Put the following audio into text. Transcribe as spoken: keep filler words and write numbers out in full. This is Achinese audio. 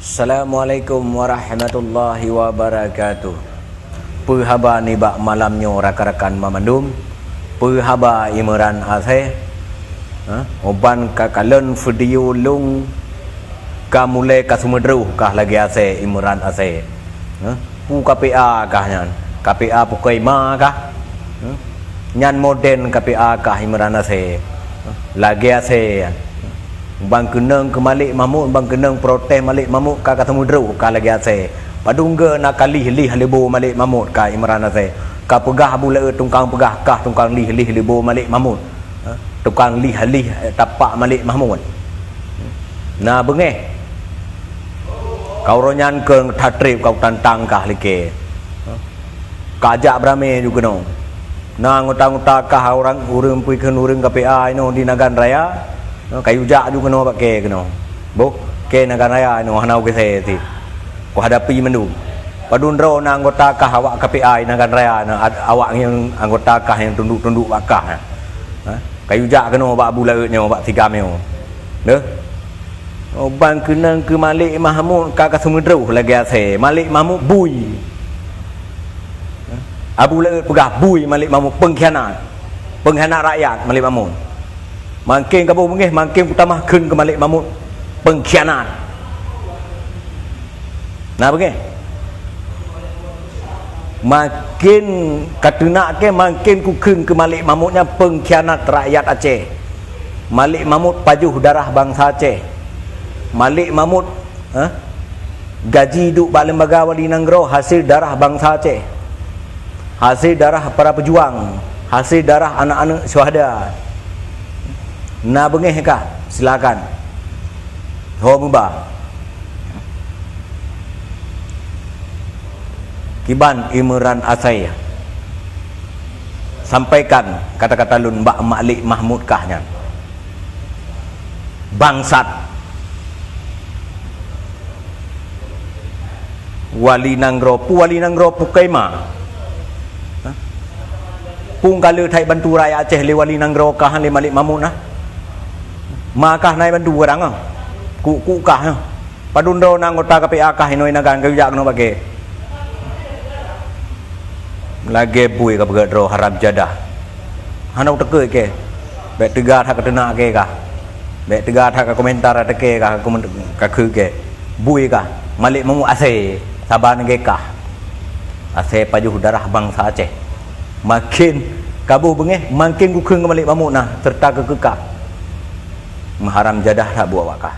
Assalamualaikum warahmatullahi wabarakatuh. Peue haba nibak malam nyoe rakan-rakan banmandum? Peue haba Imran Asèe? Hah? Uban ka kalon video lôn ka mulai ka seumeudroh kah lagèe asèe Imran Asèe. Hah? Peue K P A kah nyan? K P A pukoi ma kah? Hah? Nyan modern K P A kah Imran Asèe. Lagèe asèe nyan. Ban keunong keu Malik Mahmud, ban keunong protes Malik Mahmud ka ka seumeudroh kah lagèe asèe. Padum geu na ka lih-lih libo Malik Mahmud kah Imran Asèe. Ka peugah Abu Laôt tukang peugah kah tukang lih-lih libo Malik Mahmud. Ha? Tukang lih-lih, eh, tapak Malik Mahmud. Na beungèh. Ka uroe nyan keu that trép ka tantang kah lé kèe. Ha? Ka jak beuramé ju keunoe. Na anggota-anggota kah ureueng, ureueng pih kheun ureueng K P A inoe di Nagan Raya. Kayu jak ju keunoe bak kèe keunoe. Boh, kèe Nagan Raya nyoe hana geuséh cit. Kuhadapi mandum. Padum droe na anggota kah awak K P A Nagan Raya na, ad-, awak nyan anggota kah nyang tunduk-tunduk bak kah nyan. Ha? Kayu jak keunoe bak Abu Laôt nyoe, bak Sigam nyoe. Deuh. Oh, ban keunong keu Malik Mahmud ka ka seumeudroh lagèe asèe. Malik Mahmud bui. Abu Laôt peugah bui Malik Mahmud, pengkhianat. Pengkhianat rakyat Malik Mahmud. Makin kaboh beungèh, makin kutamah kheun keu Malik Mahmud, pengkhianat. Na beungèh? Makin kateunak kèe, makin kukheun keu Malik Mahmud nyan pengkhianat rakyat Aceh. Malik Mahmud pajoh darah bansa Aceh. Malik Mahmud, eh, gaji duek bak lembaga wali nanggroe hasil darah bansa Aceh. Hasil darah para pejuang, hasil darah aneuk-aneuk syuhada. Na beungèh kah? Silakan. Ho meuba. Kiban Imran Asèe, sampaikan kata-kata lôn bak Malik Mahmud kah nyan. Bangsat. Wali nanggroe, peue wali nanggroe pukoi ma? Hah? Peue ka le that bantu rakyat Aceh lé wali nanggroe kah lé Malik Mahmud na? Ma kah na bantu barang ah? Kuk-kuk kah ah? Padum droe na anggota K P A kah inoe Nagan kayu jak keunoe bak kèe. Lagèe bui ka peugah droe haram jadah. Hana uteukeue kèe. Bèk teuga that kateunak kèe kah. Bèk teuga that kakomentar ateueh kèe kah, kakomen-, kakheun kèe. Bui kah. Malik Mahmud asèe, saban kèe kah. Asèe pajoh darah bansa Aceh. Makin kaboh beungèh, makin kukheun keu Malik Mahmud na, seureuta keu kah. Meuharam jadah that buet awak kah.